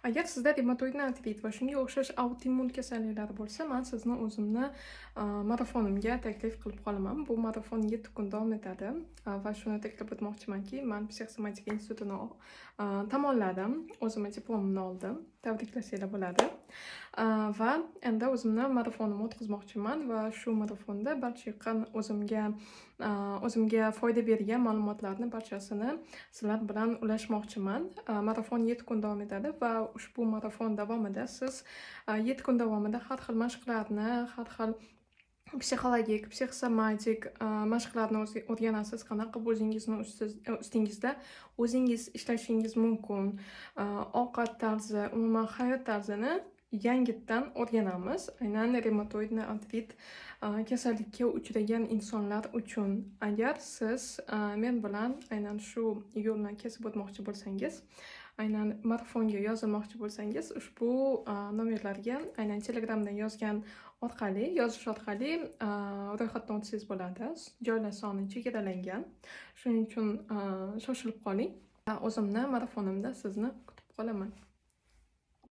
Agar sizda ревматоидный artrit va shunga o'xshash autoimmun kasalliklar bo'lsa, man sizni o'zimni marafonimga taklif qilib qolaman. Bu marafon 7 kun davom etadi va shuni ta'kidlab o'tmoqchimanki, man psixosomatika institutini tamomladim, o'zimni diplomimni oldim, tabriklasanglar bo'ladi. Va endi o'zimni marafonimni o'tkazmoqchiman va shu marafonda barcha yaqin o'zimga foyda bergan ma'lumotlarni barchasini sizlar bilan ulashmoqchiman. Marafon 7 kun davom etadi va ushbu marafon davomida siz 7 kun davomida har xil mashqlarni, har xil psixologik, psixosomatik mashqlarni o'rganasiz, qanaqa qilib o'zingizni ustingizda o'zingiz ishlashingiz mumkin. Ovqat tarzi, umuman hayot tarzini yangitdan o'rganamiz. Aynan ревматоидный artrit kasallikka uchragan insonlar uchun. Agar siz men bilan aynan shu yo'lni kesib o'tmoqchi bo'lsangiz, aynan marafonga yozilmoqchi bo'lsangiz, ushbu nomerlarga aynan Telegramdan yozgan orqali, yozish orqali ro'yxatdan o'tsangiz bo'ladi. Joylar soni chegaralangan. Shuning uchun shoshilib qoling. O'zimni marafonimda sizni kutib qolaman.